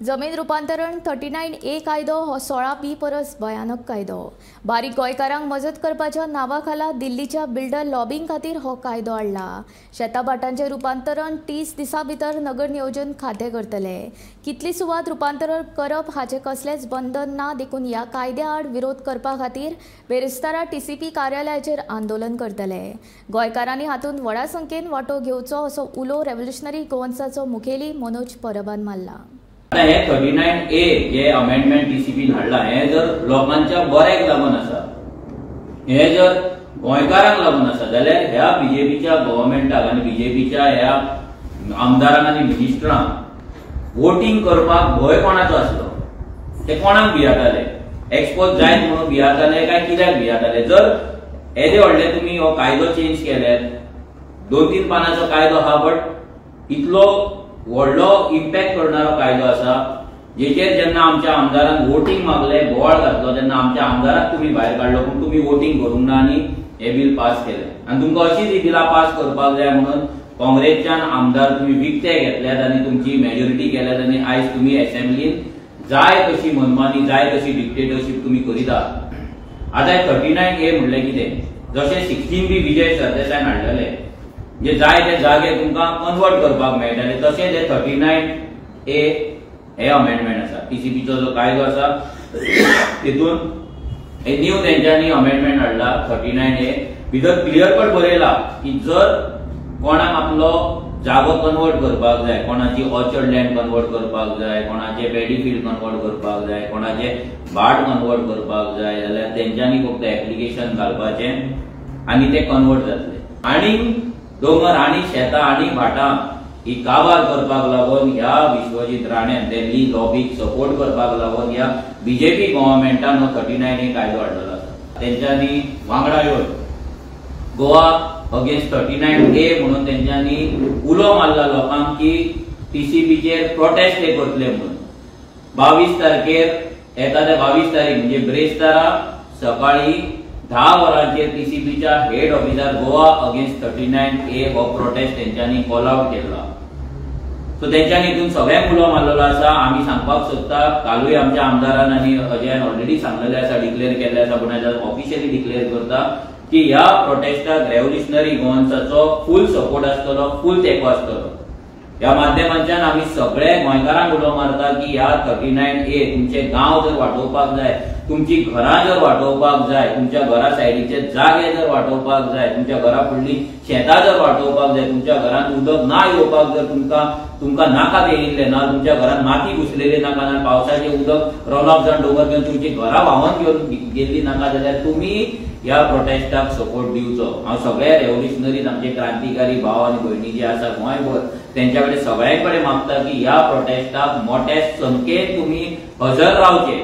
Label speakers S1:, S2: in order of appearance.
S1: जमीन रुपांतरण 39A कायदो हो 16B परस भयानक कायदो। बारीक गोंयकारांक मजत करपाच्या नांवा खाला दिल्लीच्या बिल्डर लॉबिंग खातीर हो कायदो हाडला। शेताभाटांचें रुपांतरण 30 दिसां भितर नगर नियोजन खातें करतले। कितली सुवात रुपांतरण करप हाचें कसलेंच बंधन ना, देखून ह्या कायद्या आड विरोध करपा खातीर बेरेस्तारा टीसीपी कार्यालयाचेर आंदोलन करतले। गोंयकारांनी हातूंत व्हडा संख्येन वांटो घेवचो असो उलो रेव्होल्युशनरी गोवन्साचो मुखेली मनोज परबान मारला।
S2: आता हे 39A जे अमेंडमेंट टीसीपीन हाडला हे जर लोकांच्या बऱ्याक लागून आसा, हे जर गोंयकारांक लागून आसा जाल्यार ह्या बीजेपीच्या गव्हर्मेंटाक आनी बीजेपीच्या ह्या आमदारांक आनी मिनिस्टरांक वोटींग करपाक भंय कोणाचो आसलो? ते कोणाक भियाताले? एक्सपोज जायत म्हणून भियाताले काय कित्याक भियाताले? जर येदे व्हडले तुमी हो कायदो चेंज केल्यार, 2-3 पानाचो कायदो आहा बट इतलो व्हडलो इम्पॅक्ट करणारो कायदो आसा जेचेर जेन्ना आमच्या आमदारान वोटींग मागले, बोवाळ घातलो, तेन्ना आमच्या आमदाराक तुमी भायर काडलो, पूण तुमी वोटींग करूंक ना आनी हे बील पास केलें। आनी तुमकां अशीच ही बिलां पास करपाक जाय म्हणून काँग्रेसच्यान आमदार तुमी विकते घेतल्यात आनी तुमची मेजॉरिटी केल्यात आनी आयज तुमी असेंब्लीन जाय तशी मनमानी, जाय तशी डिक्टेटरशीप तुमी करीत आहात। आतां 39A म्हणलें कितें? जशें 16B विजय सरदेसायान हाडलेले जे जाय ते जागे तुमकां कन्वर्ट करपाक मेळटले, तशें ते 39A हे अमेंडमेंट आसा। टीसीपीचो जो कायदो आसा तितून हे न्यू तेंच्यांनी अमेंडमेंट हाडला 39A भितर क्लियर कट बरयला की जर कोणाक आपलो जागो कन्वर्ट करपाक जाय, कोणाची ऑर्चर्ड लँड कन्वर्ट करपाक जाय, कोणाचे पेडी फील्ड कन्वर्ट करपाक जाय, कोणाचे भाट कन्वर्ट करपाक जाय जाल्यार तेंच्यांनी फक्त एप्लिकेशन घालपाचें आनी ते कन्वर्ट जातले। आनी दोंगर आनी शेतां आनी भाटां ही काबार करपाक लागून ह्या विश्वजीत राण्यान दिल्ली लॉबीक सपोर्ट करपाक लागून ह्या बीजेपी गव्हर्मेंटान हो 39A कायदो हाडलेलो आसा। तेंच्यांनी वांगडा येवन गोवा अगेन्स्ट 39A म्हणून तेंच्यांनी उलो मारला लोकांक की टीसीपीचेर प्रोटेस्ट हे करतले म्हणून। 22 तारखेर येता त्या 22 तारीख म्हणजे ब्रेस्तारा सकाळी 10 वरांचेर टीसीपीच्या हेड ऑफिसार गोवा अगेन्स्ट 39A हो प्रोटेस्ट तेंच्यांनी कॉल आउट केला। सो तेंच्यांनी हितून सगळ्यांक उलो मारलेलो आसा। आमी सांगपाक सोदता, कालूय आमच्या आमदारान आनी अजयान ऑलरेडी सांगलेलें आसा, डिक्लेअर केल्लें आसा, पूण आयज ऑफिशियली डिक्लेअर करता की ह्या प्रोटेस्टाक रेव्होल्युशनरी गोवन्साचो फूल सपोर्ट आसतलो, फूल तेंको आसतलो। ह्या माध्यमांतल्यान आमी सगळे गोंयकारांक उलो मारता की ह्या 39A तुमचे गांव जर वाटोवपाक जाय, तुमची घरां जर वाटोवपाक जाय, तुमच्या घरा सायडीचे जागे जर वाटोवपाक जाय, तुमच्या घरा फुडली शेतां जर वाटोवपाक जाय, तुमच्या घरांत उदक ना येवपाक जर तुमकां नाका येयिल्लें ना, तुमच्या घरांत माती घुसलेली नाका, ना पावसाचें उदक रन ऑफ जावन दोंगर घेवन तुमची घरां व्हांवन घेवन गेल्ली नाका जाल्यार तुमी ह्या प्रोटेस्टाक सपोर्ट दिवचो। हांव सगळ्या रेव्होल्युशनरीज आमचे क्रांतिकारी भाव आनी भयणी जे आसा गोंयभर तेंच्या कडेन सगळ्यां कडेन मागता की ह्या प्रोटेस्टाक मोठ्या संख्येन तुमी हजर रावचे।